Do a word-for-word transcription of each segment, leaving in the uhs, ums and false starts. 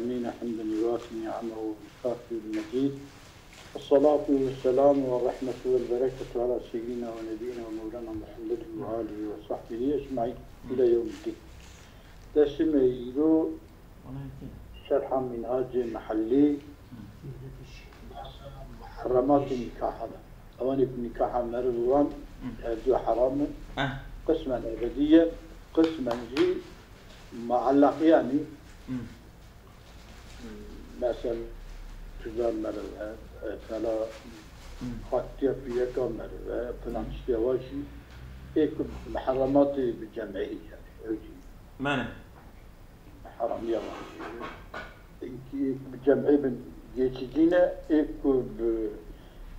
العالمين حمدا يوافي نعمه ويكافئ المزيد. الصلاة والسلام والرحمة والبركة على سيدنا ونبينا ومولانا محمد وآله وصحبه أجمعين إلى يوم الدين. Dersê me îro şerha Minhacê Mihellî, muherrematê nîkaha de. Ewanê ku nîkaha meriv wan hevdu heram in. Qismen ebedî ye, qismen jî muellaq, yanî Mesela, tuzar meriv e, e, fela, xatiya pîreka meriv e, filan tiştê wa jî ê ku muherrematê bi cem'î, yanî, ew jî Mane. Heramiya wan jî. Ê ku bi cem'î bin geçici ne, ê ku bi,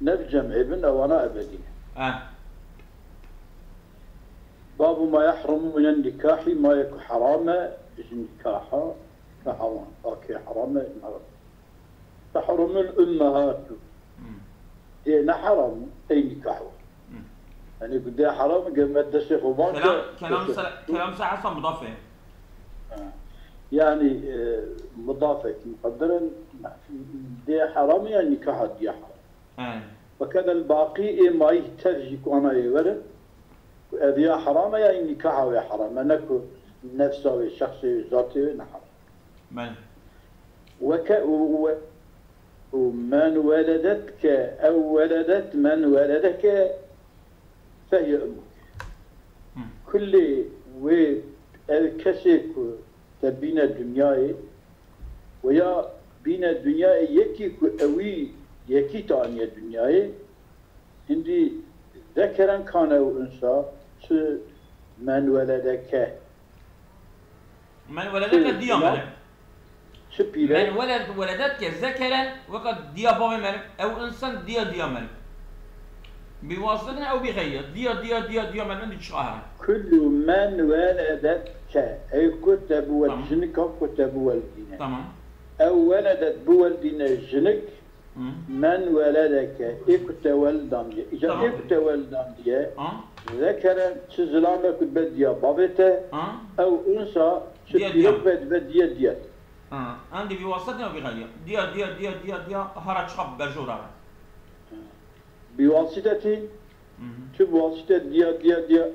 ne bi cem'î bin, ewana ebedî ne. Eh. Babu ma yahrumu minen nikahî, ma ye ku heram e ji nîkaha, nîkaha wan, a kê heram e, nîkaha. Tehrumul ummehatu. Hmm. Dê ne heram, ey nîkah wan. Hmm. Yanî ku dê heram, gel me destê xwe van Kelam, ke, kelam destê se-, kelam se hesa mudaf e. Ha. Yanî, e, mudafek muqedder in, dê heram e, yanî nîkaha diya heram. He. Ve kedel baqî ê mayî tev jî ku ana ê werin, ku ev ya heram e, ya nîkaha wê heram e, ne ku nefsa wê, şexsê wê, zatê wê ne heram. Belê. Weke û, û, û men weledetke ew weledet men weledeke fehye ummuk. Hı. Kulê wê ev kesê ku te bîne dinyayê, Weya bîne dinyayê yekî ku ewî yekî te aniye dinyayê, hindî zekeren kane ew unsa, çi men weledeke, Men weledeke çi diya inan, meriv. Çi pîrek. Men weled, weledetke zekeren weka diya bavê meriv, ew insan diya diya meriv. Bi wasitetin ew bi xeyriya. Diya, diya, diya, diya meriv, di çiqa herin. Kullu men weledetke, ey ku te bi wel Tamam. jinika ku te bi wel dîne. Tamam. Ew weledet bi wel dîne jinik, Hı. men weledeke, ê ku te wel dandiye. Îca Tamam. ê ku te wel dandiye, Ha? zekere çi zilame ku be diya bavê te, Ha? ew unsa çi Diya, pîrek diya. be dibe diye diye. Ha, em dê bi wasitê ne bi xeyriya. Diya, diya, diya, diya, diya, hara çiqa berjora re. Bi wasiteti, Hı hı. tu bi wasite diya, diya, diya.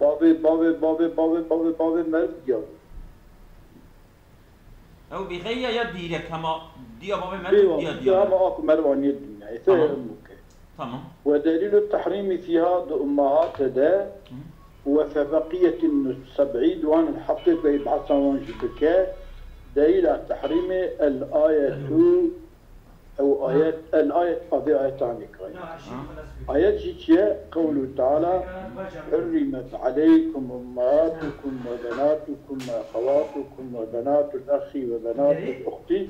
Bavê, bavê, bavê, bavê, bavê, bavê meriv diya. Ew bi xeyriya ya dîrek hema diya bavê meriv, Bi diya, wasite diya. hema aku meriv aniye dinyayê. Tamam. Fehim bike. Tamam. Ve delîlu tehrîmî fîha di ummahate de Hı. ve febeqiyetin seb'î, di wan heftê ku ey behsa wan jî bike, delîla tehrîmê el ayetu, ew ayet, el ayet, avê ayeta nîkayî. Ha. Ayet jî çi ye? Qewlu Teala, hurrimet aleykum ummahatukum ve benatukum ve ehewatukum ve benatul ehî ve benatul uxti.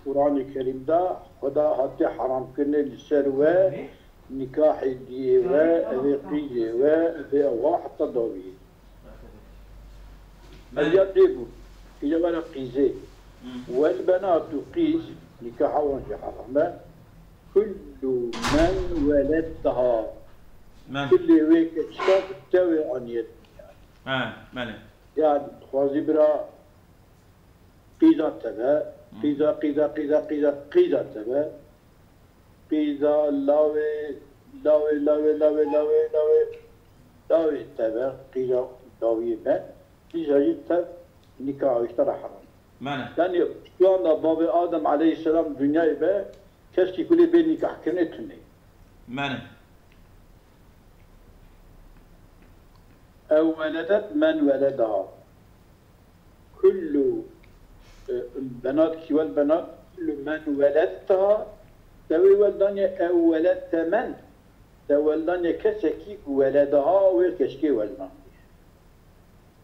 Quranê Kerîm de Xweda hatiye heramkirinê li ser we, nîkahê diyê we, evê qîzê we, evê ewa heta dawiyê. Ev ya dê bû. Îca were qîzê. Wel benatu qîz, nîkaha wan jî heram e. Kullu men weledteha. Men. Kulê wê keçika ku te wê aniye dinya. He, belê. Yani dixwazî bira qîza te be, Hı. qîza, qîza, qîza, qîza, qîza te be. Qîza lawê, lawê, lawê, lawê, lawê, lawê, lawê te be, qîza dawiyê be. Qîza jî te nîkaha wî ji te re heram. Mene. Yani şu anda bavê Adem aleyhisselam dinyayê be, keskî kulê bê nîkahkirinê tune. Mene. Ew weledet men weledeha. Kullu, e, benat kî wel benat, kullu men weledteha, te wê wel daniye ew weledte men, te wel daniye kesekî ku weledeha wê keşkê wel daniye.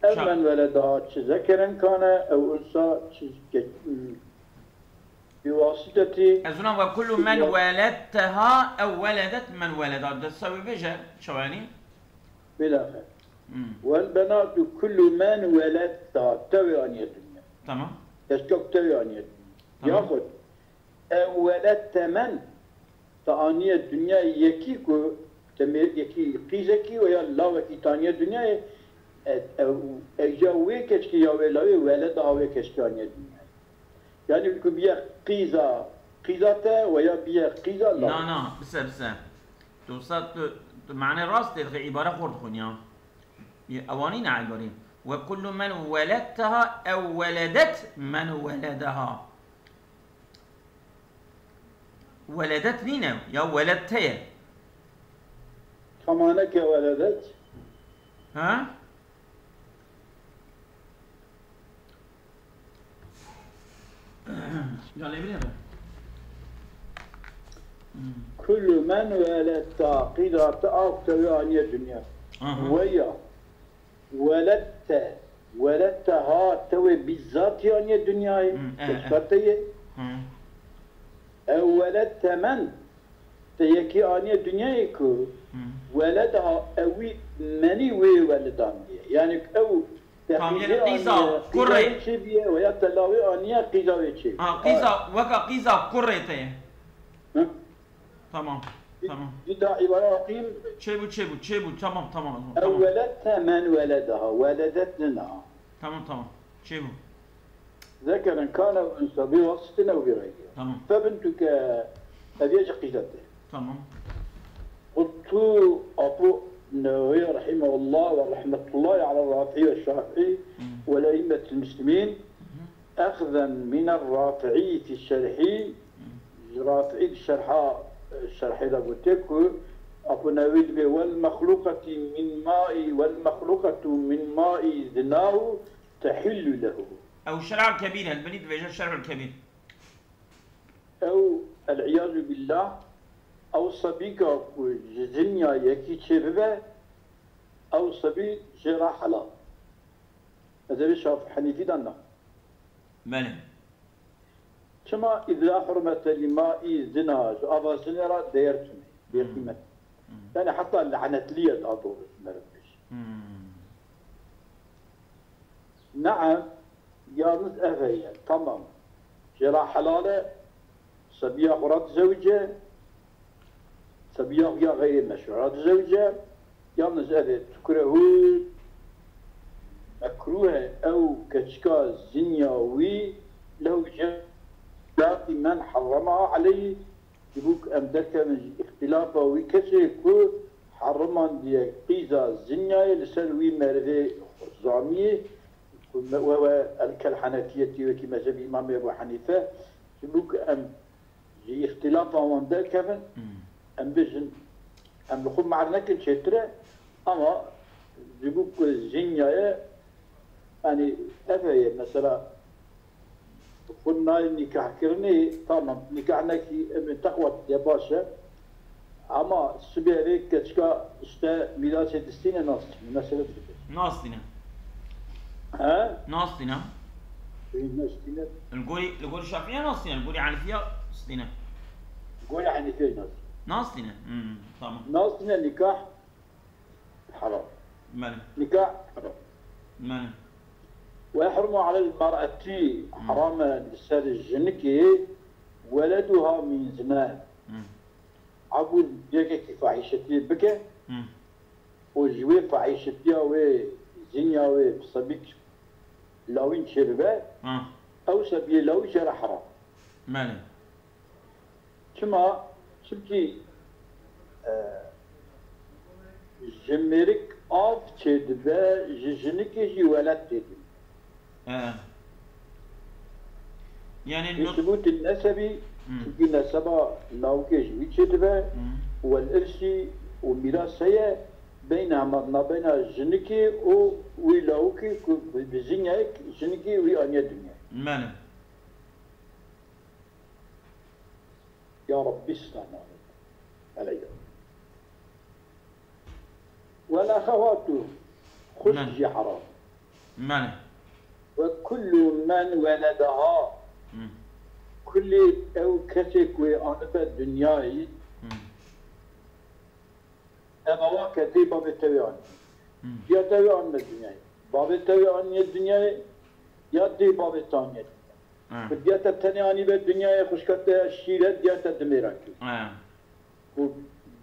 Ev Ça- men weledeha çi zekeren kane, ew unsa çi ke-, bi wasiteti Ez zûna ve kullu men weledteha ew weledet men weleda. Desta wê bêje, çawa yanî? Bilâxe. Hmm. Wel benatu kullu men weledta, te wê aniye dinya. Tamam. Keşka ku te wê aniye dinya. Tamam. Yaxud ew weledte men, te aniye dinya yekî ku te mêr-, yekî qîzekî veya lawekî te aniye dinyayê, e, e, eja wê keçkî ya wê lawê, weledeha wê keçkî aniye dinyayê. Yanî ku biye qîza, qîza te we ya biye qîza lawê. Na, na, bise, bise. Tu sa, tu, tu mane rast tê dixê, îbare xort dixwin ya. Ewanî ne îbarî. Ve kullu men weledteha ew weledet men weledeha. Weledet nîne, ya weledte ye. Tamaneke weledet. Ha? Ya lê bîne be. Hmm. Kullu men weledta qîdate av tewê aniye dinya. Aha. Weya weledte, weledte ha tewê bîzatî aniye dinyayê. Hmm, eh, eh. Keçka te ye. Hmm. Ew weledte men, te yekî aniye dinyayê ku Hmm. weled ha ewî menî wê welidan diye. Yani ew te Tam, yani qîzê qîza, aniye, kurê. Qîza wê çê biye, veya te lawê aniye qîza wê çê. Ha, qîza, weka qîza kurê te ye. Hı? Tamam, tamam. Bir daha ibare okuyayım. Çêbû, çêbû, çêbû. Tamam, tamam. Ew Tamam. Weledte men weledeha, weledet nina. Tamam, tamam. Çêbû. Zekerin kane ew unsa, bê wasitî ne û bê xeyrî. Tamam. Febintuke, ev ye ji qîzet e. Tamam. Qultu, Apo Newewi rahimehullah ve rahmetullahi ala Rafi'i ve Şafi'i Hmm. ve eimmetil muslimin, Hı hı. Exzen mine Rafi'i fi şerhi, Hı. Rafi'i şerha, şerhê de gote ku Apo Newewi dibê, "Wel mexluqetî min ma'i, wel mexluqetu min ma'i zinahu tehillu lehu." Ew Şerhul Kebîr e, li binî dibêje Şerhul Kebîr. Ew, el-iyazu billah, ew sebîka ku ji zinya yekî çêbibe, ew sebî jê re helal. Mezhebê Şaf-, Henîfî de na. Belê. Çima? Îz la hurmete li ma'i zina, ji ava zinê re değer tune, bê Hmm. qîmet. Hmm. Yani heta lanetliye daha doğrusu meriv bêje. Hmm. Naam, yalnız ev heye, tamam. Jê re helal e, sebiya xwe re dizewice, sebiya xwe ya xeyrê meşru re dizewice, yalnız ev e, tukrehu, mekruh e, ew keçika zinya wî, lehu jê, laki men harramaha aleyhi, ji bo ku em derkevin ji îxtîlafa wî kesê ku herimandiye qîza zinyayê li ser wî merivê zamiyê, ku me-, we, we el-, kel henefiyetî wekî mezhebî Îmamê Ebû Henîfe, ji bo ku em ji îxtîlafa wan derkevin, Hmm. em bijin, em li xwe mer nekin çêtir e, ama ji bo ku zinyayê, yani ev heye, mesela, Xwe nayê nîkahkirinê, tamam, nîkah nekî, em ê teqwa diye baş e. Ama sibê vê keçika işte mîrasê distîne nas tîne, mesele dike. Nas tîne. He? Nas tîne. Ê, nas tîne. Li gorî, li gorî Şafiya nas tîne, li gorî Henifiya stîne. Gorî Henifiya nas tîne. Nas tîne. Hmm, tamam. Nas tîne nîkah. Haram. Belê. Nikah haram. Belê. Ve yahrumu alel mar'eti, Hmm. haram e li ser jinikê, weleduha min zina. Hmm. Ew yekekî fahîşetiyê bike, Hmm. û ji wê fahîşetiya wê, zinya wê, bi sebîk lawîn çêbibe, Hmm. ew sebiyê lawî jê re haram. Belê. Çima? Çimkî, e, ji mêrik av çêdibe, ji jinikê jî weled têdibe. He. Yani Bi not- subûtî nesebî, Hmm. çimkî neseba lawikê ji wî çêdibe, Hmm. wel irsî û mîras heye, beyna hema, nabeyna jinikê û wî lawikê ku bi, bi zinyayek jinikê wî aniye dinyayê. Belê. Ya Rabbi, selamet. Eleyh. Wel exewatu, xwişk Men. Jî heram. Men. Ve kullu men weledeha. Hmm. Kulî ew kesê ku wê anibe dinyayê, Hmm. Ev awa ke dê bavê te wê aniye. Hmm. Ya te wê anime dinyayê. Bavê te wê aniye dinyayê, ya dê bavê te aniye dinyayê. Hmm. Ku diya te tenê anîbe dinyayê, xwişka te ya şîr e, diya te dimêra kir. Hmm. Ku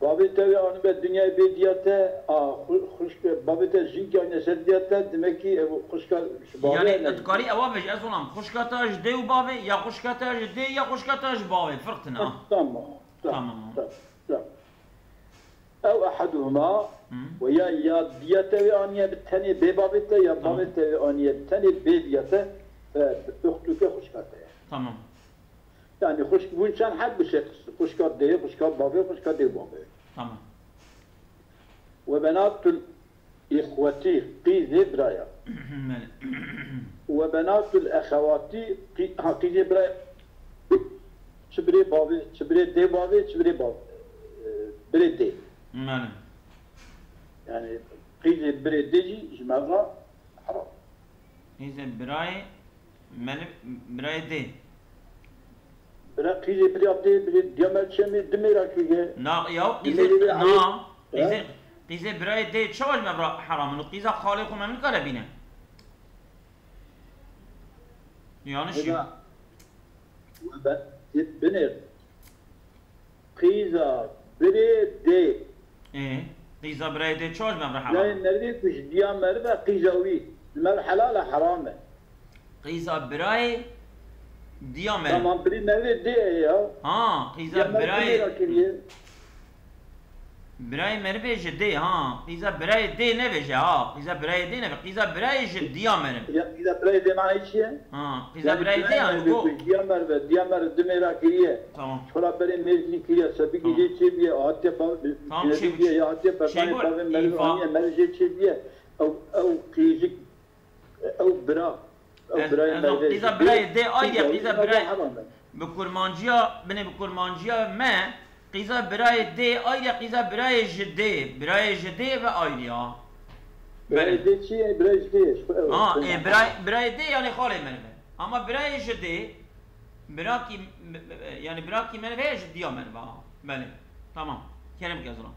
Bavê te wê anibe dinyayê bê diya te, a, xu-, xwişk, bavê te jinkî aniye ser diya te, demek ki ev xwişka ji bavê Yanî ne tu dikarî ewa bêjî, ez olam, xwişka te ji dê û bavê, ya xwişka te ji dê, ya xwişka te ji bavê, firq tine, ha. Tamam, tamam, Tamam. tamam, tamam. Ew ehaduhuma, Hı. we ya, ya diya te wê aniye bi tenê bê bavê te, ya Tamam. bavê te wê aniye bi tenê bê diya te, e, bi uxtuke xwişka te. Tamam. Yani xwişk bûn çend heb bi şex, xwişka dê, xwişka bavê, xwişka dê û bavê. Tamam. Ve benatul îxwetî, qîzê biraya. Belê. Ve benatul exewatî, qî-, ha, qîzê biraya. Çi birê bavê, çi birê dê bavê, çi birê bav-, e, birê dê. Belê. Yani qîzê birê dê jî ji me re heram. Qîzê birayê Meni birayê dê. Bira qîzê birî abdê birî diya me çemê dimê ra kiriye. Na, ya, qîzê, Dimê ra na, qîzê, He? qîzê birayê dê çawa ji me bira heram in? Qîza xalê xwe me nikare bîne. Yanlış Eda, yok. we be, binê. Qîza birê dê. Ê, qîza birayê dê çawa ji me re heram? Birayê merivê ku ji diya meriv e, qîza wî ji meriv helal e, heram e. Qîza birayê diya meriv. Tamam, birî merivê dê ye ya. Ha, qîza Diya meriv birayê. Dê ra kiriye. Birayê merivê ji dê, ha. Qîza birayê dê nevêje, ha. Qîza birayê dê neve. Qîza birayê ji diya meriv. Ya qîza birayê dê manayê çi ye? Ha, qîza Yani birayê dê birayê yani merivê bu. Ku diya meriv e, diya meriv dimê ra kiriye. Tamam. Xura berê mêrkî kiriye, sebikî Tamam. jê çêbiye, hatiye ba-, Tamam, jê çêbiye, ya hatiye berdanê bavê meriv aniye, meriv jê çêbiye. Ew, ew qîzik, ew bira, ew Ez, birayê ez o meriv e. qîza birayê dê ayrı, qîza qîza birayê. Bi kurmanciya, binê bi kurmanciya me, qîza birayê dê ayrı, qîza birayê ji dê, birayê ji dê ve ayrı ya. Birayê Belê. dê çi ye? Birayê ji dê ye. Şu, ew, Ha, e, birayê, birayê dê yani xalê meriv e. Ama birayê ji dê, birakî, yani birakî meriv heye ji diya meriv ha. Belê. Tamam. Kerem ke zilam.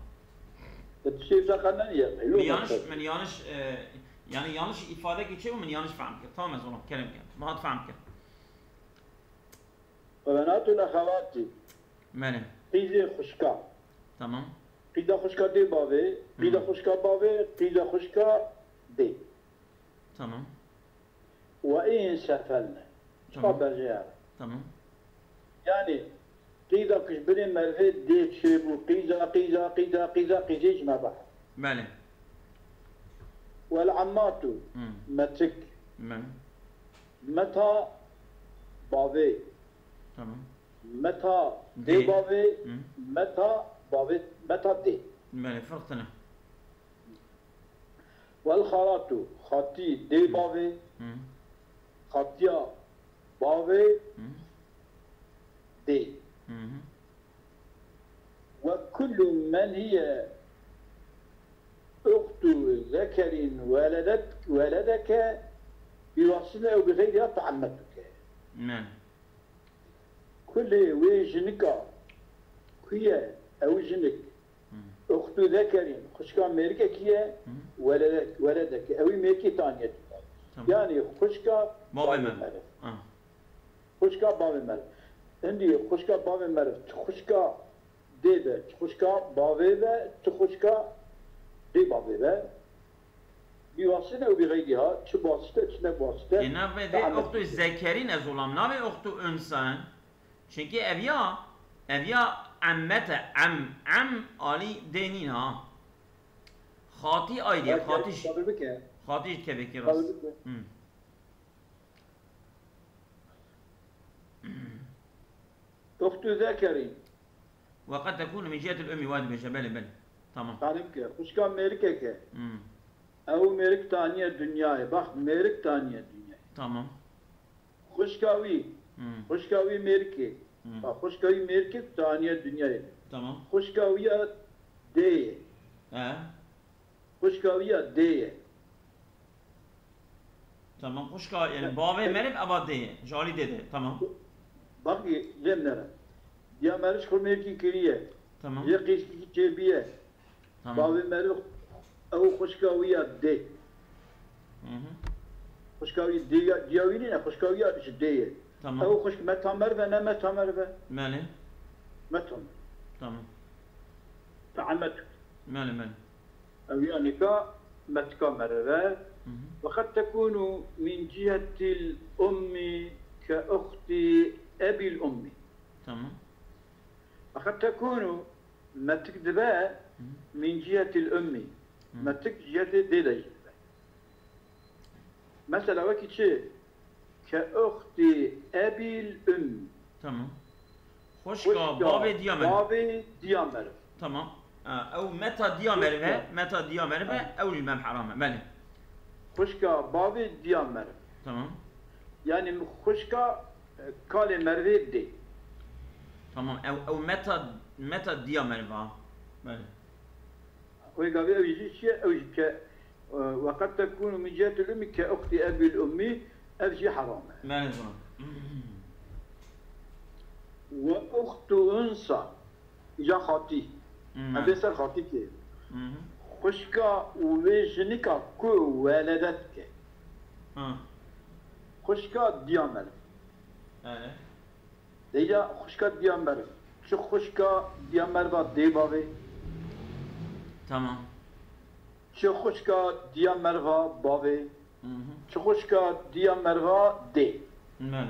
E, tu şey zaten ne diye? Min yanlış, min yanlış, e, yani yanlış ifade geçiyor, min yanlış faham kir. Tamam, ez olam, kerem ke. Rahat faham kir. Ve benatul exewati. Belê. Qîzê xwişka. Tamam. Qîza xwişka dê bavê, qîza Hı. xwişka bavê, qîza xwişka dê. Tamam. Ve in sefelne. Tamam. Çiqa berjeyare. Tamam. Yani, qîza ku ji binê merivê dê çêbû, qîza, qîza, qîza, qîza, qîzê ji me re. Belê. Wel emmatu, Hı. metik. Belê. Meta bavê. Tamam. Meta Dê. dê bavê, Hı. meta bavê, meta dê. Belê, firq tine. Wel xalatu, xatî dê Hı. bavê, Hı. xatiya bavê Hı. dê. Hı hı. Ve kullu men hiye uxtu zekerin weledet-, weledeke bi wasine ew bi xeyriha teammetuke. Men. Kulê wê jinika ku ye, ew jinik. Hı. Uxtu zekerin, xwişka mêrikekî ye, Hı. welede-, weledeke, ewî mêrikî taniye. Tamam. Yani xwişka Bavê bavê meriv. meriv. Ha. Xwişka bavê meriv. Hindî xwişka bavê meriv, tu xwişka dê be, tu xwişka bavê be, tu xwişka dê bavê be. Bi wasite û bi xeyriha, çi bi wasite, çi ne bi wasite. Ê navê dê Teammet uxtu bike. zekerin ez olam, navê uxtu unsen. Çunkî ev ya, ev ya emmete, em, em alî dê nîn ha. Xatî ayrı, Bak, xatî ş-, sabır bike. xatî ji kevekî Sabır rast. bike. Hı. Uxtu zekerin. Ve qed tekunu min cihetil ummi, wa dibêje, belê, belê. Tamam. Tanî bike. Xwişka mêrikeke. Hmm. Ew mêrik taniye dinyayê. Bak, mêrik taniye dinyayê. Tamam. Xwişka wî. Hmm. Xwişka wî mêrikê. Hmm. Ha, xwişka wî mêrikê taniye dinyayê. Tamam. Xwişka wî ya dê ye. He. Xwişka wî ya dê ye. Tamam, xwişka, yani bavê meriv eva dê ye. Ji alî dê de. Tamam. Bak, lêm nere. Ya meriv xwe mêrkî kiriye. Tamam. Yê qîzkî çêbiye. Tamam. Bavê meriv ew xwişka wî ya dê. Hı hı. Xwişka wî dê ya, diya wî nîne, xwişka wî ya ji dê ye. Tamam. Ew xwişk meta meriv e, ne meta meriv e? Belê. Meta meriv. Tamam. عمتك. Belê, belê. Ew ya nika metika meriv e. Hı hı. وقد تكون من جهة الأم كأخت أبي الأم. Tamam. وقد تكون metik dibe Hı. من جهة الأم. Hı. Metik cihetê dê de jî dibe. Mesela wekî çi? كأخت أبي الأم. Tamam. Xwişka bavê diya meriv. Bavê diya meriv. Tamam. Ha, ew meta diya meriv e, Xwişka. Meta diya meriv e, Ha. Ew li me heram e. Belê. Xwişka bavê diya meriv. Tamam. Yani xwişka e, kalê merivê dê. Tamam. Ew, ew meta, meta diya meriv a. Belê. Wê gavê ew jî çi ye? Ew jî ke, e, وقد تكون من جهة الأم كأخت أبي الأم, ev jî heram e. Belê, zilam. وأخت أنثى, ya xatî. Hmm. Em bê ser xatî kê. Mhm. Xwişka û wê jinika ku weledet ke. Ha. Xwişka diya meriv. Evet. Deya xwişka diya meriv. Çi xwişka diya meriva dê bavê. Tamam. Çi xwişka diya meriva bavê. Mhm. Çi xwişka diya meriva dê. Belê.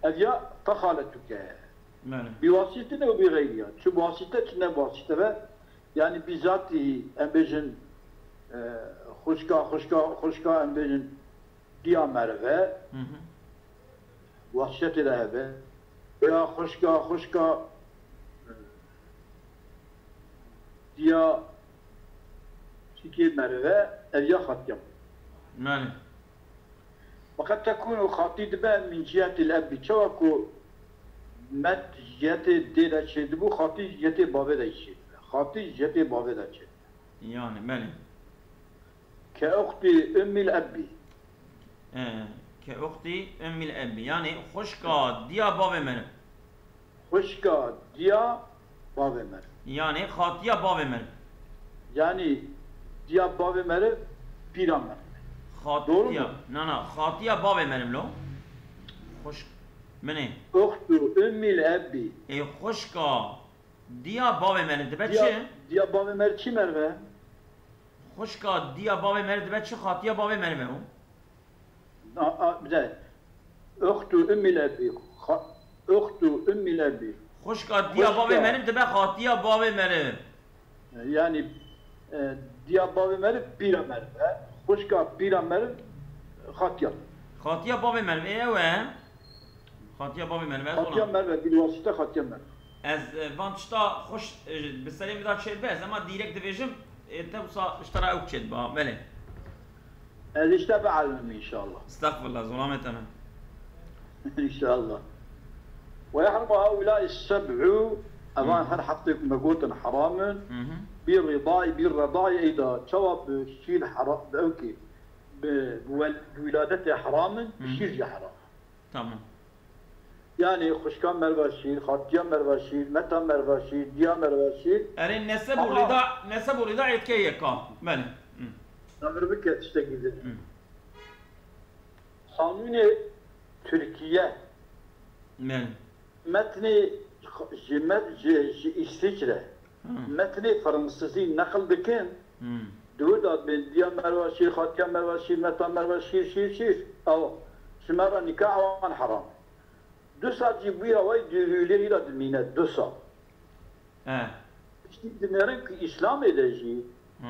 Ev ya te xaletuke. Belê. Bi wasîte ne û bi xeyriya. Çi wasîte çi ne wasîte be. Yani bizatî em bêjin, e, xwişka, xwişka, xwişka em bêjin diya merive. Mhm. Wasîte de hebe. Ya xwişka, xwişka, e, diya çikê merive, ev ya xatiya. Belê. وقد تكون xatî dibe من جهة الأب. Çawa ku met ji cihetê dê de çêdibû, xatî ji cihetê bavê de jî çêdibe. Xatî ji cihetê bavê de çêdibe. Yani, belê. كأخت أم الأب. Ee, ke uxtî ummil ebi. Yani xwişka diya bavê meriv. Xwişka diya bavê meriv. Yani xatiya bavê meriv. Yani diya bavê meriv, pîra meriv. Doğru Xatiya. mu? Na, na, xatiya bavê meriv lo. Xwişk. Binê. أخت أم الأب. Ê xwişka diya bavê meriv dibe Diya, çi? diya bavê meriv çi meriv e? Xwişka diya bavê meriv dibe çi, xatiya bavê meriv e o? A, a, bir de. أخت أم الأب. Xa-, أخت أم الأب. Xwişka diya Xwişka. Bavê meriv dibe xatiya bavê meriv. Yani, e, diya bavê meriv pîra meriv e. Xwişka pîra meriv xatiya. Xatiya bavê meriv ê ew e. Xatiya bavê meriv ez Xatiya ona. Meriv e, bilwasite xatiya meriv. Ez, e, van tişta xweş, e, bi serê min de çêdibe, ez ema dîrek dibêjim, e, te wisa ji te re ew çêdibe, belê. Ez işte bielmim inşallah. Estexfirullah, zolamê te me. İnşallah. Ve yahrumu haulâi seb'u, evan Hı. her heftê ku me gotin heram in, Hı hı. bir ridai, bir redai eyda, çawa bi şîr heram, bi ew ki, bi, bi wel-, bi wiladetê heram in, bi Hı hı. şîr jî heram. Tamam. Yani xwişka meriva şîr, xatiya meriva şîr, meta meriva şîr, diya meriva şîr. Erê neseb û Ama- rida, neseb û rida êtkeyê ka. Belê. Hı. Emir bike tiştekî din. Hı. Qanûnê Tirkiye, Belê. metnê ji met-, ji, ji Îsviçre, Hı. metnê Fransizî neqil dikin, Hı. di wir de bên diya meriva şîr, xatiya meriva şîr, meta meriva şîr, şîr, şîr. Ew, ji me re nîka ewan heram. Du sal jî bûye, way dûrûlê hîra dimîne, du sal. He. Piştî dinêrin ku Îslamê de jî Hı.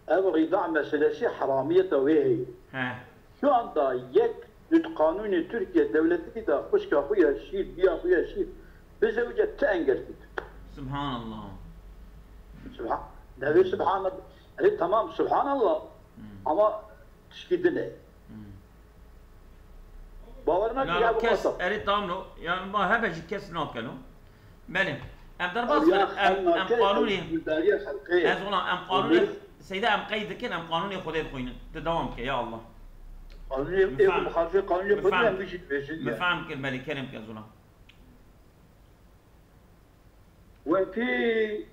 ev rîda meselesi heramiyeta wê heye. He. Şu anda yek di qanûnê Tirkiye dewletî de xwişka xwe ya şîr, diya xwe ya şîr bizewce ti engel kir. Subhanallah. Subhan-, devê Subhanallah. E, tamam, Subhanallah. Hı. Ama tişkî din e. Hı. Bawer Na, nakî na, ya bu kes, masa. Erê, tamam lo. Yani, ba hebe jî kes nakeno. Belê. Em derbas Ya, kirin, em, em nakê, qanûnê, dariya xelqê. Ez ola, em qanûnê, Seyda, em qeyd dikin, em qanûnê Xwedê dixwînin. Tu dewam ke, ya Allah. Qanûnê, Min fehm. xalqê qanûnê Min xwe fehm. em bijî dibêjin Min ya. fehm kir, belê, kerem ke, ez ola. وفي،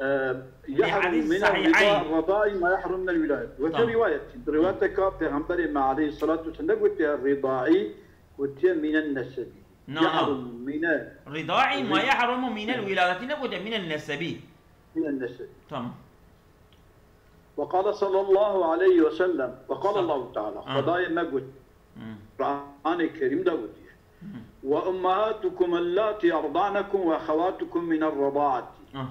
آه، لحديث يحرم من صحيحين. الرضاع، الرضاع ما يحرم من الولادة. وفي تمام. رواية، روايتك Peygamberê me aleyhissalatu vesselam ne gotiye ridaî, gotiye mînen nesebî. Na, na. Yahrum mîne. Ridaî ma Rid- yahrumu mînel wîladetî, ne gotiye mînen nesebî. من النسب. Tamam. وقال صلى الله عليه وسلم، وقال صح. الله تعالى، آه. Xwedayê me got, Hmm. Qur'anê Kerîm de gotiye. Hmm. وأمهاتكم اللاتي أرضعنكم وأخواتكم من الرضاعة. Ah.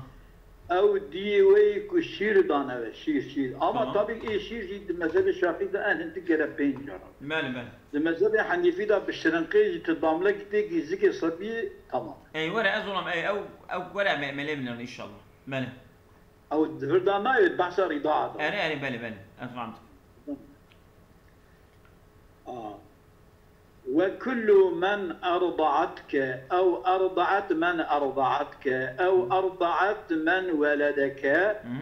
Ew diyê wê ku şîr dane ve, şîr, şîr. Ama Tamam. tabii ki şîr jî di mezhebê Şafî de en hindik gere pênc cara. Belê, belê. Di mezhebê Henîfî de bi şirinqê jî tu damlek têkî zikê sebî tamam. Ey were ez olam ey ew ew were me melê min inşallah. Belê. Ew di vir de nayê, behsa rîdaa de. Erê, erê, belê, belê. Ez fahmtim. Aa. وكل من أرضعتك أو أرضعت من أرضعتك أو أرضعت من ولدك. Hı.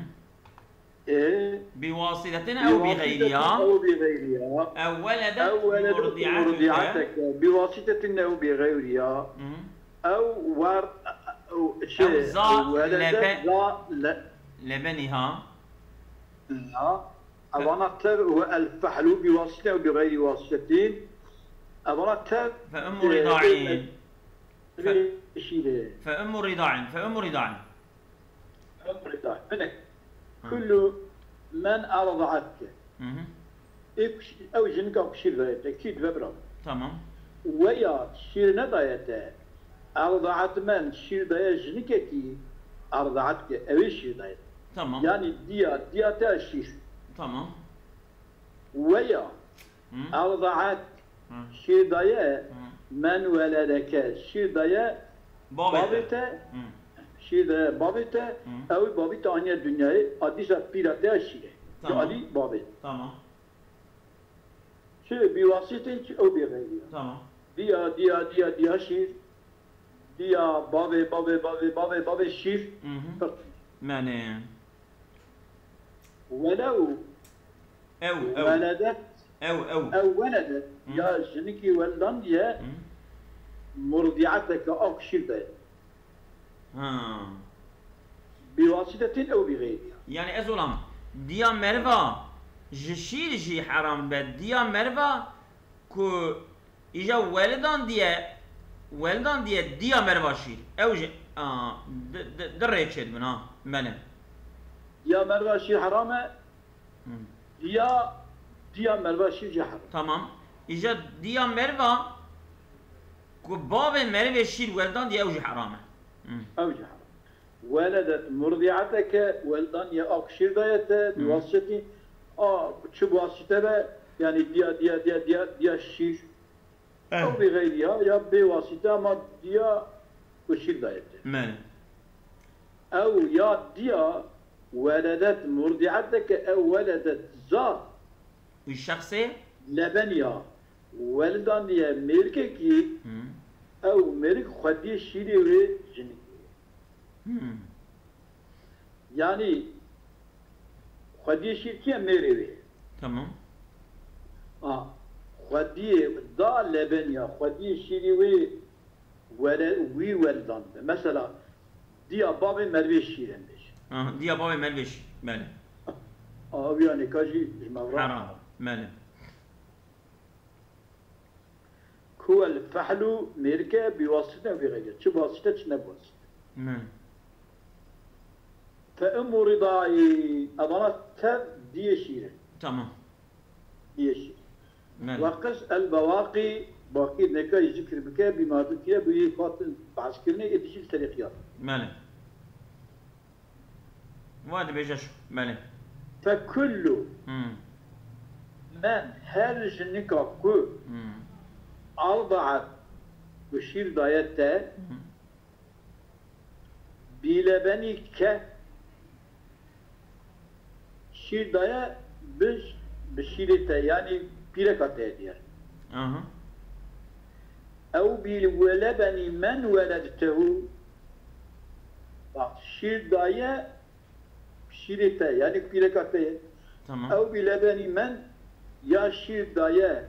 E, Bi wasitetin ew bi gayriya. أو بغيرها. Ew weledet أو ولدت murdi'ateke. مرضعتك بواسطة أو بغيرها. Hı. أو ور-، أو شيء، أو ظا ولدت لبن. ظا ل-، Lebeniha. ها. أبانا تر والفحل بواسطة أو بغير واسطة. أبانا تر فأم رضاعين. شيله. فأم رضاعين. فأم رضاعين. أم رضاعين. منك. كل من أرضعتك. Hı hı. Ew jinika ku şîr daye te, kî dibe bira. Tamam. Weya şîr nedaye te, erdaet men şîr daye jinikekî, erdaet ke, ew ê şîr daye te. Tamam. Yani diya, diya te şîr. Tamam. Weya Hı. erdaet Hı. şîr daye Hı. men weledeke, şîr daye Bavê bavê te. te, Hı. şîr daye bavê te, Hı. ew bavê te aniye dinyayê, a dîsa pîra te şîr e. Tamam. Alî bavê. Tamam. Çi bi wasîtin çi ew bê xeyriya. Tamam. Diya, diya, diya, diya şîr. Diya, bavê, bavê, bavê, bavê, bavê şîr. Hı hı. Pir. Menê. Welew Ew, ew. weledet, Ew, ew. ew weledet. Hı. Ya jinikî weldan diye Hı. murdiateke ak şîr de. Ha. Bi wasîtetin ew bi xeyriya. Yani ez olam diya merva ji şîr jî heram be. Diya merva ku îja welidan diye, welidan diye diya merva şîr. Ew jî, a, di, di, di rê çêdibin ha. Belê. Diya merva şîr heram e. Hı. Diya, diya merva şîr jî heram. Tamam. Îja diya merva ku bavê merivê şîr welidan diye ew jî heram e. Hı. Ew jî heram. Weledet murdiateke, weldan ye ak şîr daye te, bi Hı. wasitî, a, çi bi wasite be, yani diya, diya, diya, diya, diya şîr. Eh. Ew bi xeyriya, ya bê wasite ama diya ku şîr daye te. Belê. Ew ya diya weledet murdiateke ew weledet za Wî şexsê? lebeniya weldan diye mêrkekî Hı. ew mêrik xwediyê şîrê wê jinikê. Hı. Yani xwediyê şîr kiye mêrê wê. Tamam. A, xwediyê da lebeniya xwediyê şîrê wê were wî weldan be. Mesela diya bavê mervê şîr em bêjin. Aha, diya bavê mervê şîr. Belê. A, ew ya nêka jî ji me re Heram. Belê. Ku el fehlu mêrke bi wasite bi xeyriya. Çi wasite çi ne wasite. Belê. Fe ummu ridai, evana tev diyê şîr in. Tamam. Diyê şîr. Belê. Ve qis el bawaqî, baqî neka zikir bike, bi mardûkiye bi yê fatin behskirinê ê dijî li terîqiyat. Belê. Wa dibêje şu. Belê. Fe kullu Hmm. men, her jinika ku Hmm. ardaat, ku şîr daye te, Hmm. bi lebenî ke, şîr daye bi, bi şîrê te, yanî pîreka te diye. Aha. Ew bi lebenî men weledtehu. Bak, şîr daye şîrê te, yanî pîreka te ye. Tamam. Ew bi lebenî men, ya şîr daye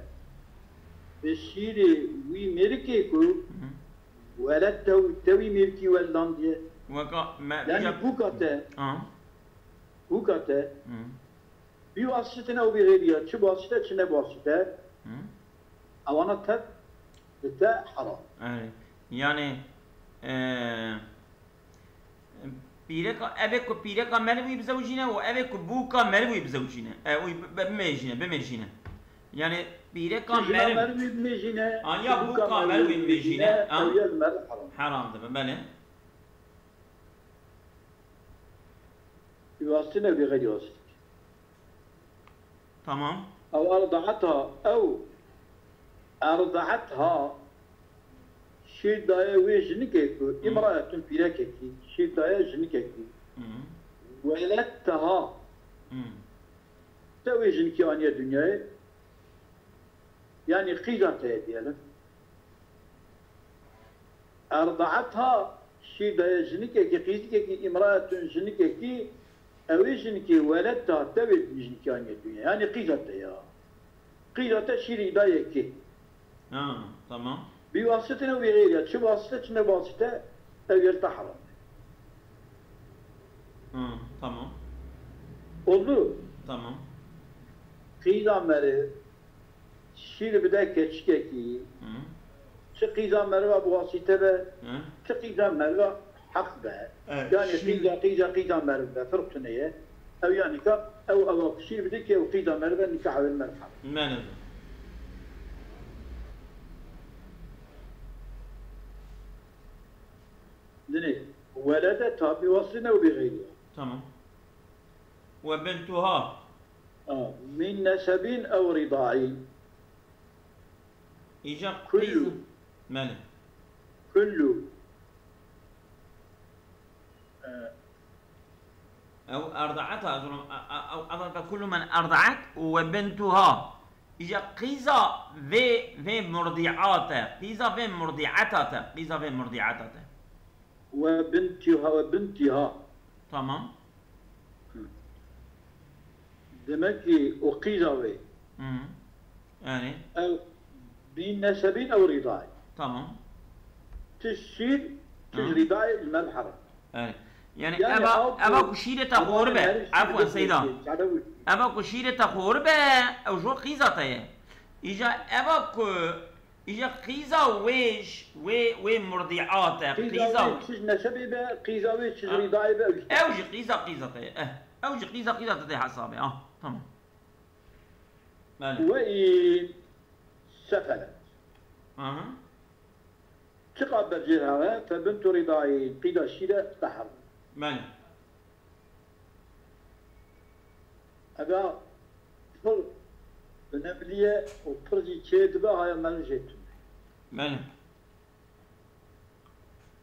bi şîrê wî mêrikê ku Hı. weledtehu, te wî mêrikî weldan diye. Weka me Yanî îja- bûka te, Aha. bûka te, Hı. bi wasitetin ew bi xeyriya, çi bi wasite çi ne bi wasite, Hı. ewana tev li te heram. Evet. Yani e, Pîreka, evê ku pîreka meriv wî bizewicîne û evê ku bûka meriv wî bizewicîne. E, wî bi-, bi-, bimêjîne, bimêjîne. Yani pîreka Jina meriv. Meriv wî bimêjîne, Anya bûka bûka meriv wî meriv wî bimêjîne, bimêjîne, ha? Ew yê li meriv heram. Heram dibe, belê. Bi wastine bi xeyrî wastine. Tamam. Ew erdaetha, ew erdaetha şîr daye wê jinikê ku Hı. imraetun pîrekekî, şîr daye jinikekî. Hı. Weledteha. Hı. Te wê jinikê aniye dinyayê. Yani qîza te ye diyelim. Erdaetha şîr daye jinikekî, qîzikekî, imraetun jinikekî, ew ê jinikê weledteha te wê jinikê aniye dinyayê. Yani qîza te ya. Qîza te şîrî daye kê. Ha, tamam. Bi wasite ne bi xêrî ya. Çi wasite, çi ne wasite, ew yer te heram. Ha, tamam. Oldu. Tamam. Qîza meriv şîr bide keçikekî, Hı. çi qîza meriva bi wasîte be, Hı. çi qîza meriva heq be. Evet, Yani şîr qîza, qîza, qîza meriv be, firq tune ye. Ew yani ka, ew, ew şîr bide ki ew qîza meriv be, nikah ew meriv heq. Meriv. Dinê, welede tabi wasîne û bi xeyriya. Tamam. Ve bintuha. Ha, min nesebin ew ridaî. Îca Kullu. qîz-, Belê. Kullu. E, Ew erdaeta, ez diyorum, e, e, ew erdaeta kullu men erdaet û ve bintuha. Îca qîza vê, vê murdiata. Qîza vê murdiata te. Qîza vê murdiata te. Ve bintiha, ve bintiha. Tamam. Hı. Demek ki o qîza wê. Hı. Yani? Ew bin nesebin ew rîdayê. Tamam. Tij şîr, tij Hı. rîdayê li me bi heram. Yani, yani Yani eva, ew eva ku ku şîrê te eva xor be. meriv şîr Efwen, bide Seyda. Sade wî. Eva ku şîrê te xor be, ew ji qîza te ye. Îca eva ku Îja qîza wê j-, wê, wê murdiat e, Qîza qîza wê wê. çi ji nesebê be, qîza wê çi ji Ha. rîdayê be, ew jî. Ew jî qîza qîza te ye. Eh, ew jî qîza qîza te tê hesabê. Ah, tamam. Belê. Ve in seqelet. Aha. Çiqa berjêr heve, fe bintu rîdayî, qîza şîre teher. Belê. Ega pir binemliye û pir jî çê dibe, haya meriv jê tune. Belê.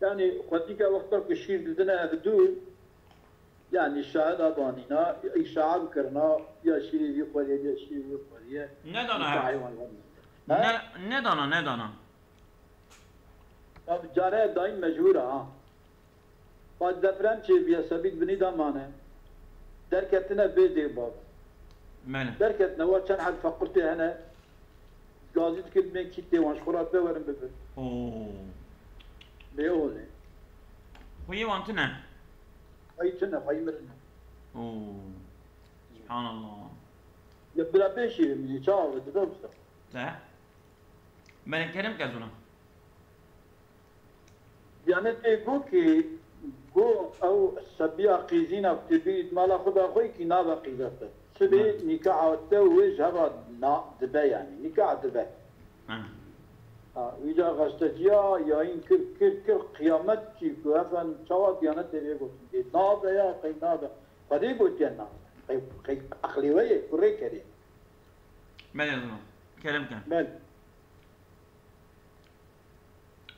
Yani xwedî ke wexta ku şîr didine ev dû, yani şahida danîna, îşae bikirina, ya şîrê vî xweriye, ya şîrê vî xweriye. Nedana Îşae her. wan wan. Ha? Ne, nedana, nedana. Ya bi care dayîn mecbûr e ha. Bad deprem çêbiye, sebît binî de mane. Derketine bê dê bav. Mene. Derketine wa çend heb feqirtê hene. Gazî dikir bên kîtê wan ji xwe re dibe werin bibin. Oo. Bê olê. Xweyê wan tune. Xweyî tune, xweyî mirine. Oo. Subhanallah. Ya bila bê şîrin, çawa dibe usta. Te? Mene kerem ke zûna. Diyanetê got ki, got ew sebiya qîzîna ku tê bî mala xwe da xwe kî nabe qîzete. Sibê Hı. nîkaha te û wê ji heva na dibe yani. Nîkaha dibe. Hı. Ha, wîca gazeteciya yayîn kir, kir, kir, qiyamet çî ku efendim çawa Diyanetê vê gotin. Ê nabe ya, qey nabe. Xwedê gotiye nabe. Qey, qey eqlê we ye, kurê kerê. Belê zûna. Kerem ke. Belê.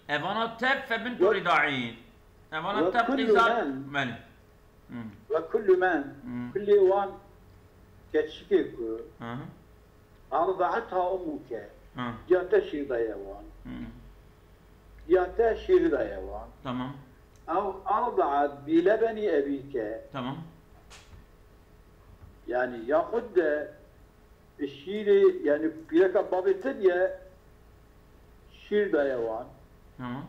Evana tev fe bintu Ve, rîdaî. Evana ve tev kullu qîza men, Belê. Hı. ve kullu men, Hı. kulê wan keçikê ku Hı hı. erdaetha ummuke, Hı. ya te şîr daye wan. Hı. Ya te şîr daye wan. Tamam. Ew erdaet bi lebeni ebîke. Tamam. Yani yaxud de Şîrê, yani pîreka bavê te diye şîr daye wan. Tamam.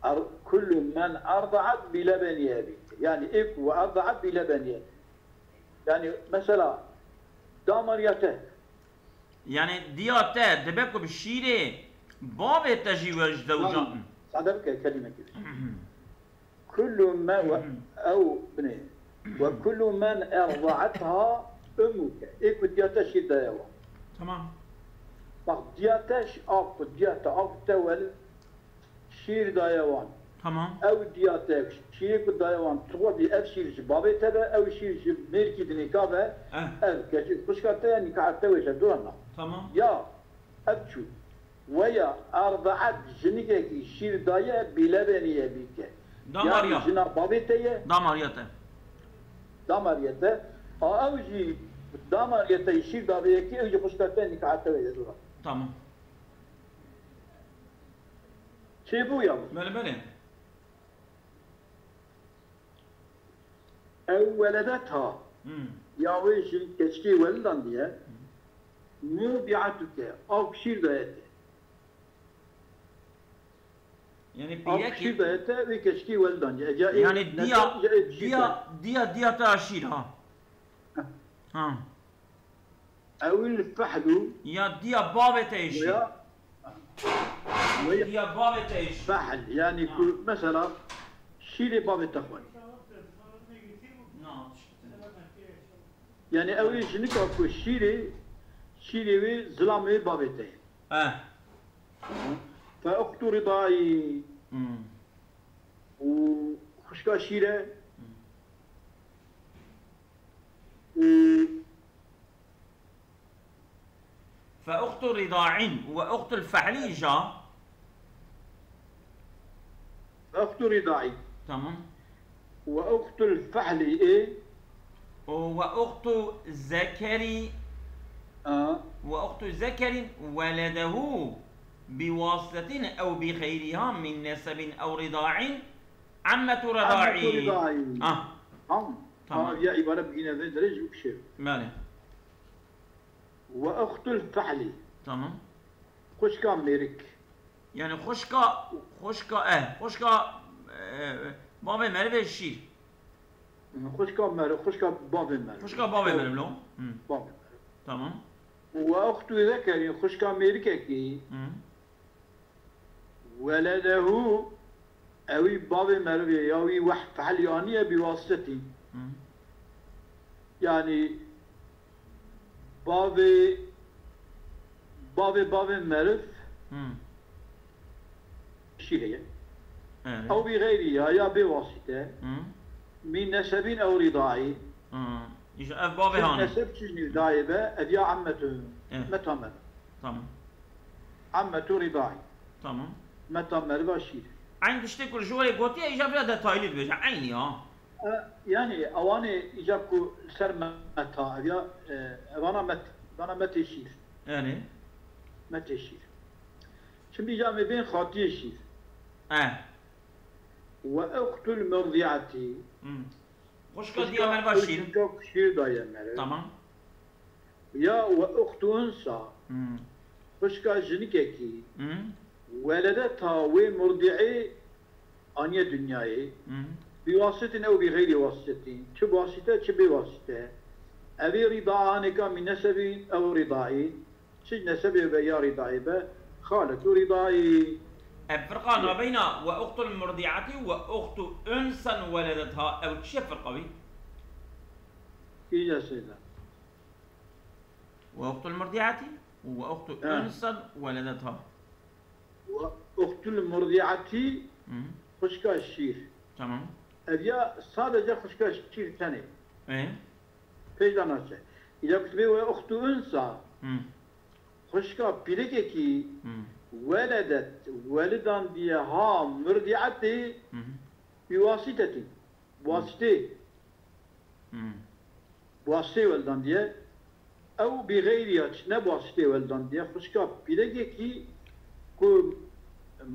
Er-, kullu men erdaat bi lebeni ebî. Yani ê ku erdaat bi lebeni ebî. Yani mesela damariya te. Yani diya te dibe ku bi şîrê bavê te jî we ji zewjan. Sade bike kelimekî. Kullu men ve ew binê. Ve kullu men erdaetha ummuke. Ê ku diya te şîr daye wan. Tamam. Bak, diya te ş-, a ku diya te, a ku te wel şîr daye wan. Tamam. Ew diya te şîrê ku daye wan, tu bî ev şîr ji bavê te be, ew şîr ji mêrkî dinêka be, Eh. ev keçik xwişka te ya nîkaha te wêje dûra na. Tamam. Ya ev çû. Weya erdaet jinikekî şîr daye bîlebenî ye bîke. Damariya. Yani jina bavê te ye. Damariya te. Damariye te. A ew jî damariye te şîr dabe yekî, ew jî xwişka te nîkaha te wêje dûra. Tamam. Çêbû ya. Belê, belê. Ew weledet ha. Hmm. Ya wê ji keçikê welidandiye. Hmm. Murdi'atuke, av şîr daye te. Yani Av pîrekî şîr daye te, wê keçikê welidandiye. Ece ê Yani nete, diya, ece ê şîr diya, daye. diya, diya te şîr ha. Heh. Ha. Ewil fehlu. Ya diya bavê te yê şîr. Veya, veya Diya bavê te yê şîr. Fehl, yani Ha. ku mesela şîrê bavê te xwend. Na, tişt. Yani ew ê jinika ku şîrê, şîrê wê zilamê wê bavê te ye. Eh. Fe uxtu ridai. Hmm. Û xwişka şîr e. Hmm. Û Fe uxtu rida'in ve uxtul fehli îja. Fe uxtu rida'in. Tamam. Ve uxtul fehli ê. Û ve uxtu zekeri. A. Ve uxtu zekerin weledehu bi wasitetin ew bi xeyriha min nesebin ew rida'in ammetu Ammetu rida'i. rida'i. Ah. Tamam. Tamam. Ha, ya îbare bigîne vê derê ji wî kişê. Belê. Ve uxtul fehlî. Tamam. Xwişka mêrik. Yani xwişka, xwişka, eh, xwişka, eh, bavê merivê şîr. Xwişka meriv, xwişka bavê meriv. Xwişka bavê meriv lo. Hı. Bavê meriv. Tamam. Ve uxtu zekerî, xwişka mêrikekî. Hı. Weledehu, ewî bavê merivê ya wî weh fehlî aniye bi wasitî. Hı. Yani bavê, bavê, bavê meriv Hı. şîrê ye. Evet. Ew bi xeyrî ya, ya bê wasîte. Hı. Min nesebîn ew rîdaî. Hı. Îşte ev bavê Çi hane. neseb çi ji nîv dayê be, ev ya emmetu, Evet. meta meriv. Tamam. Emmetu rîdaî. Tamam. Meta meriva şîr. Eyn tiştê ku ji werê gotiye, îja vira detaylî dibêje. Eynî ya. E, yani, ewanê îca ku li ser meta, ev ya, e, evana met, evana metê şîr. Yani. Metê şîr. Şimdi îca em ê bên xatiyê şîr. E. Ve uxtul murdi'ati. Hmm. Xwişka diya meriva şîr. Xwişka ku şîr daye meriv. Tamam. Ya we uxtu unsa, Hmm. xwişka jinikekî, Hmm. weledeta wê murdi'ê aniye dinyayê, Hmm. bi wasitin ew bi xeyrî wasitin, çi bi wasite, çi bê wasite. Evê rîdaanêka min nesebî ew rîdaî, çi nesebê be ya rîdaî be, xaletu rîdaî. Ev firqa nabeyna we uxtul murdi'atî we uxtu unsan weledetha, ew çi ye firqa wî? Îca seyda. Ve uxtul murdi'atî ve uxtu He. unsan weledetha. Ve uxtul murdi'atî Hı. xwişka şîr. Tamam. Ev ya sadece xwişka şîr tenê. E? Pêş de naçe. Îca ku dibê ve uxtu unsa, Hı. xwişka pîrekekî Hı. weledet, welidandiye ha murdi'atê Hı. bi wasîtetî. Wasitê. Hmm. Wasitê weldandiye. Ew bi xeyrî ya çi ne wasitê weldandiye. Xwişka pîrekekî ku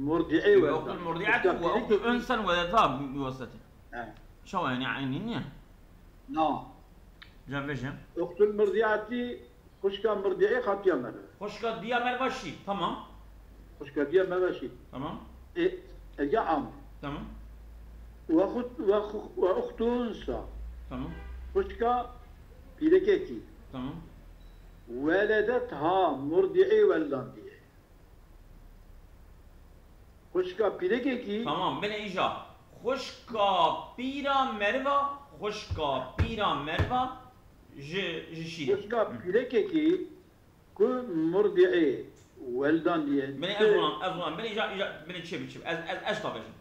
murdi'ê Ve weldan. uxtul murdi'atî Xwişka ve uxtu pîrekekî unsan weledetha bi wasitê. He. Çawa yani eynî niye? Na. Cevvêje. Uxtul murdi'atî Xwişka murdi'ê xatiya meriv. Xwişka diya meriva şîr. Tamam. Xwişka diya meriva şîr. Tamam. E, e, ya am. Tamam. Ve xut-, ve xu-, ve uxtu unsa. Tamam. Xwişka pîrekekî. Tamam. Weledetha murdi'ê weldandiye. Xwişka pîrekekî. Tamam, bine îja. Xwişka pîra meriva, xwişka pîra meriva ji, ji şîrê. Xwişka pîrekekî ku murdi'ê weldan diye. Binê ez wan, ez wan, binê îja, îja, binê çi biçim. Ez, ez, ez ta bejim.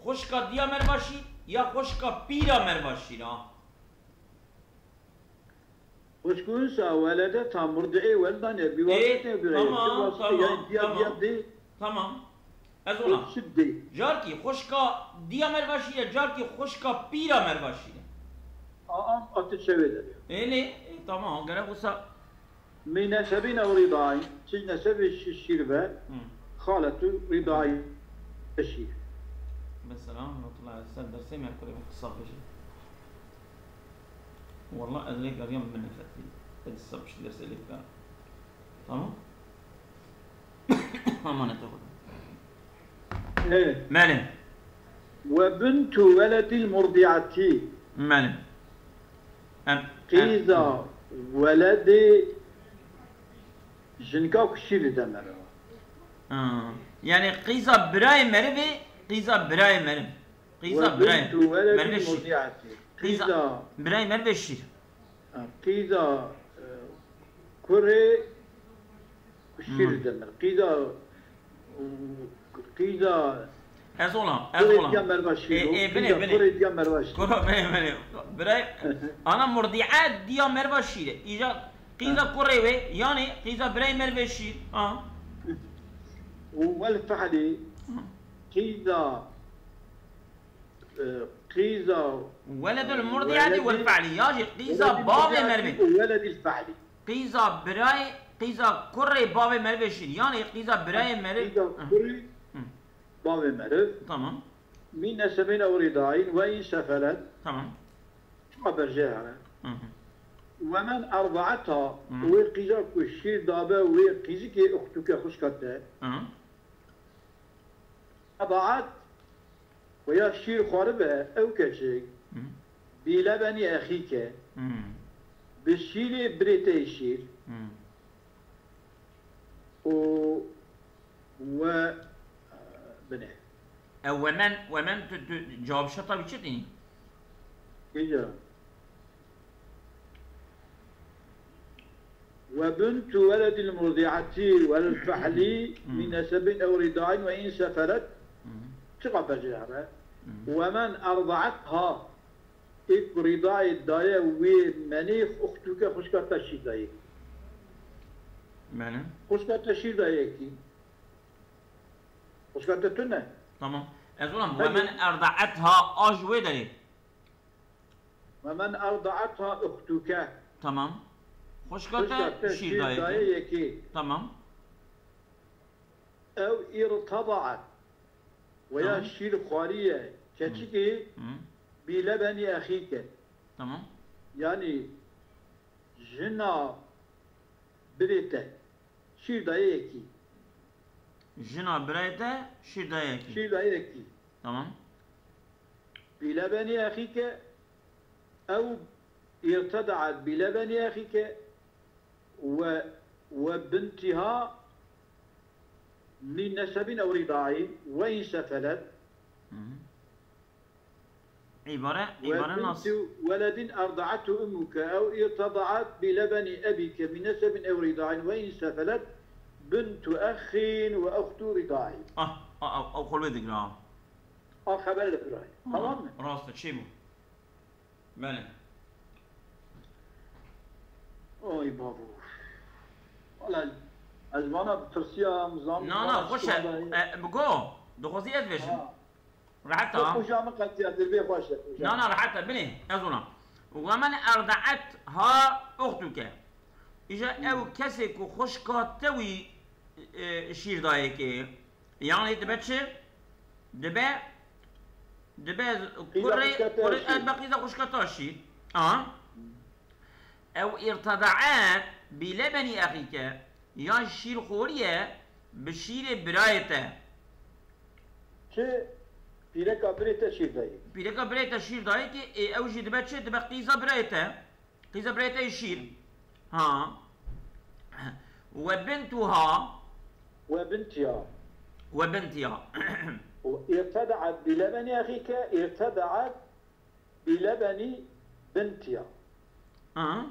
Xwişka diya meriva şîr ya xwişka pîra meriva şîr ha. Xwişk û insa welede ta murdi'ê weldan ye. Bi wasitê bi reyê. Tamam, tamam, tamam. Tamam. Ez ona. Şiddi. Carkî xwişka diya merva şîre, carkî xwişka pîra merva şîre. A, a, a tu çewê de. Ê, lê, e, tamam, gerek wisa. Min nesebin ew ridain, çi nesebê şi-, şîr be, Hı. Xaletu ridain şîr. Mesela, rahmetullahi aleyh, sen dersê me kurê min qisa bêje. Wallah, ez lê geriyam min nefetî. Ez dîsa piştî dersê lê bikarim. Tamam? Emanete Xuda. Evet. Melim. Ve bintu weledil murdiati. Melim. Em, em, Qîza weledê jinka ku şîr dide meriva. Ha. Yani qîza birayê merivê, qîza birayê meriv. Qîza birayê merivê şîr. Qîza birayê merivê şîr. Ha, qîza, e, kurê şîr Hmm. demir. Qîza, e, qîza Ez olam, ez kurê olam. diya merva şîr Ê, o. ê, binê, Qîza binê. kurê diya merva şîr. Kuro, binê, binê. Birayê, ana murdi'e diya merva şîr e. Îca qîza Ha. kurê wê, yani qîza birayê mervê şîr. Ha. Û wel fe'lî, Hı. qîza, e, qîza Weledul murdi'ati weledî wel fe'lî. Ya jî qîza weledî bavê murdi'atî mervê. û weledîl fe'lî. Qîza birayê, qîza kurê bavê mervê şîr. Yani qîza birayê meriv. Qîza Hı. kurê Hı. bavê meriv. Tamam. Min nesebin ew ridain ve in sefelet. Tamam. Çima berjê hene? Hı hı. Ve men erdaetha, Hı. wê qîza ku şîr dabe wê qîzikê uxtuke xwişka te. Hı. Erdaet, Xuya şîr xwaribe ew keçik Hı. bî lebenî exîke, Hı. bi şîrê birê te yê şîr Hı. û we binê. Ew wemen, wemen tu, tu cewab şerta wî çi tînî? Kîja? Ve bintu weledil murdi'ati wel fe'lî min nesebin ew ridain ve in sefelet. Çiqa berjê hebe? Ve men erdaetha, ê ku ridayê daye wê menê uxtuke xwişka te şîr dayê. Mene? Xwişka te şîr dayekî. Xwişka te tune. Tamam. Ez olam, ve men erdaetha a ji wê derê. Ve men erdaetha uhtuke. Tamam. Xwişka te şîr dayê yekê. Tamam. Ew irtadaat. Veya şîr xwariye keçikê bî lebenî exîke. Tamam. Yanî jina birê te şîr daye yekî. Jina birayê te şîr daye yekî. Şîr daye yekî. Tamam. Bî lebenî exîke ew irtedaet bî lebenî exîke we, we bintiha min nesebin ew ridain ve in sefelet. Hı hı. Îbare, îbare nas. Ve bintu weledin erdaethu ummuke ew irtedaet bi lebeni ebike min nesebin ew ridain ve in sefelet bintu exin ve uxtu ridain. Ah, ah, ah, ah, xwe lê digira. A xeber li birayê. Tamam mı? Rast e, çê bû. Belê. Oy babo. Wala ez vana tirsiya em zan. Na, na, xweş e. E, bi go, dixwazî ez bêjim. Ha. Rehet e. Kuja min qetiya dirbê xweş e, kuja. Na, na, rehet e, binê, ez ona. Ve men erdaetha uhtuke. Îja ew kesê ku xwişka te wî, e, şîr dayê kê. Yanî dibe çi? Dibe, dibe kurê, kurê, ez be qîza xwişka te şîr. A? Ew irtedaet bi lebeni exîke. Yan şîr xwariye bi şîrê birayê te. Çi? Pîreka birê te şîr dayê. Pîreka birê te şîr dayê ki, ê, ew jî dibe çi? Dibe qîza birayê te. Qîza birayê te yê şîr. Ha. Ve bintuha. We bintiya. We bintiya. ارتضعت بلبن أخيك، ارتضعت بلبن بنتها. Ha.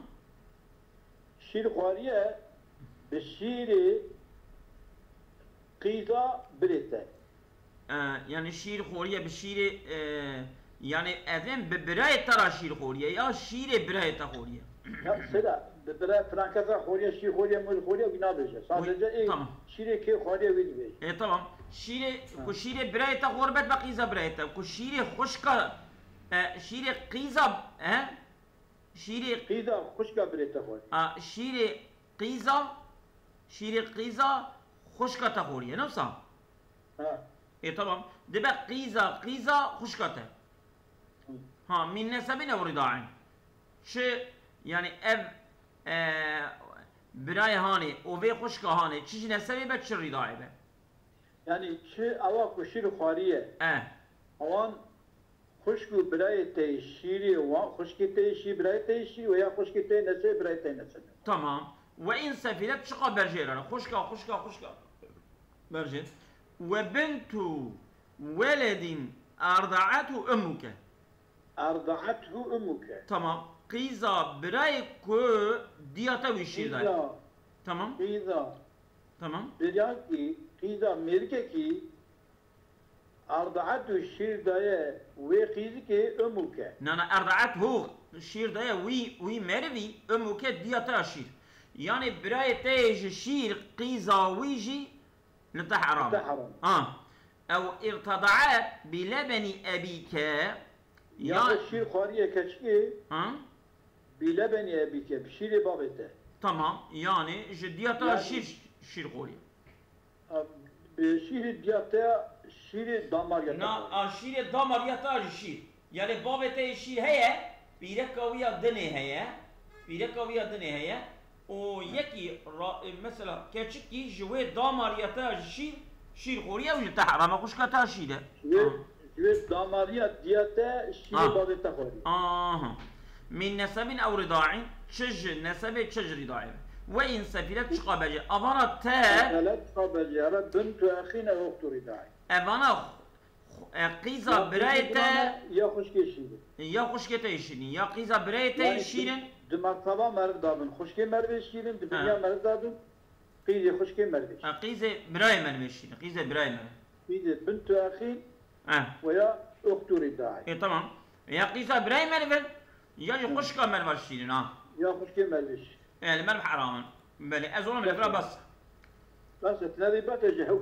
Şîr xwariye bi şîrê qîza birê te. E, yani şîr xwariye bi şîrê, e, yani evin bi birayê te ra şîr xwariye ya şîrê birayê te xwariye? Ya sera, bi bira filan kesa xwariye, şîr xwariye, mûr xwariye, wî nabêje. Sadece ê tamam. Şîrê kê xwariye wî dibêje. E, tamam. Şîrê, ha. Ku şîrê birayê te xwar bet be qîza birayê te. Ku şîrê xwişka, e, şîrê qîza, e? Şîrê qîza xwişka birê te xwar. A, şîrê qîza, şîrê qîza xwişka te xwariye, ne wisa? Ha. E, tamam. Dibe qîza, qîza xwişka te. Hı. Ha, min nesebin ew ridain. Çi, yani ev, e, birayê hanê, û vê xwişka hanê, çi ji nesebê be, çi rîdayê be. Yani çi ewa ku şîr xwariye. E. Ewan xwişk û birayê te yê şîrê wan, xwişkê te yê şîr, birayê te yê şîr, û ya xwişkê te yê nesebê, birayê te yê nesebê. Tamam. Ve in sefilet çiqa berjê re. Xwişka, xwişka, xwişka. Berjê. Ve bintu weledin erda'ethu ummuke. Erda'ethu ummuke. Tamam. Qîza birayê ku diya te wî şîr daye. Qîza. Tamam. Qîza. Tamam. Biryakî, qîza mêrikekî erda'ethu şîr daye wê qîzikê ummuke. Na, na, erda'ethu şîr daye wî, wî merivî ummuke diya te ya şîr. Yani birayê te yê ji şîr qîza wî jî li te heram. Li te heram. Ha. Ew irteda'et bi lebeni ebîke. Ya ya şîr xwariye keçikê. Ha? Bi lebeni ebîke, bi şîrê bavê te. Tamam. Yani ji diya te ya şîr, şîr xwariye. A, bi şîrê diya te ya şîrê damariya te xwariye. Na, a şîrê damariya te ya jî şîr. Yani bavê te yê şîr heye, pîreka wî ya dinê heye, pîreka wî ya dinê heye, û yekî ra-, e, mesela keçikî ji wê damariya te ya ji şîr, şîr xwariye û ji te herame xwişka te ya şîr e. Ji wê, ha. Ji wê damariya diya te şîrê, ha, bavê te xwariye. Aha. Min nesebin ew ridain, çi ji nesebê çi ji rîdayê be. Ve in sefilet çiqa bejê. Avana te. Sefilet çiqa bejê. Eve bintu exîn ew uxtu ridain. Evana Xu-, e, qîza birayê te ya xwişkê şîrin. Ya xwişkê te yê şîrin, ya qîza birayê te yê şîrin. Di merteba meriv dabin, xwişkê merivê şîrin, di biniya meriv dabin, qîzê xwişkê merivê şîrin. E, qîzê birayê merivê şîrin, qîzê birayê meriv. Qîzê bintu exîn, e, ve ya uxtu ridaî. E, tamam. Ya qîza birayê meriv in, ya jî xwişka meriva şîrin, ha. Ya xwişkê merivê şîrin. E, li meriv heram in. Belê, ez olim li vira bes. Bes, tu nevî bes, ez ji hew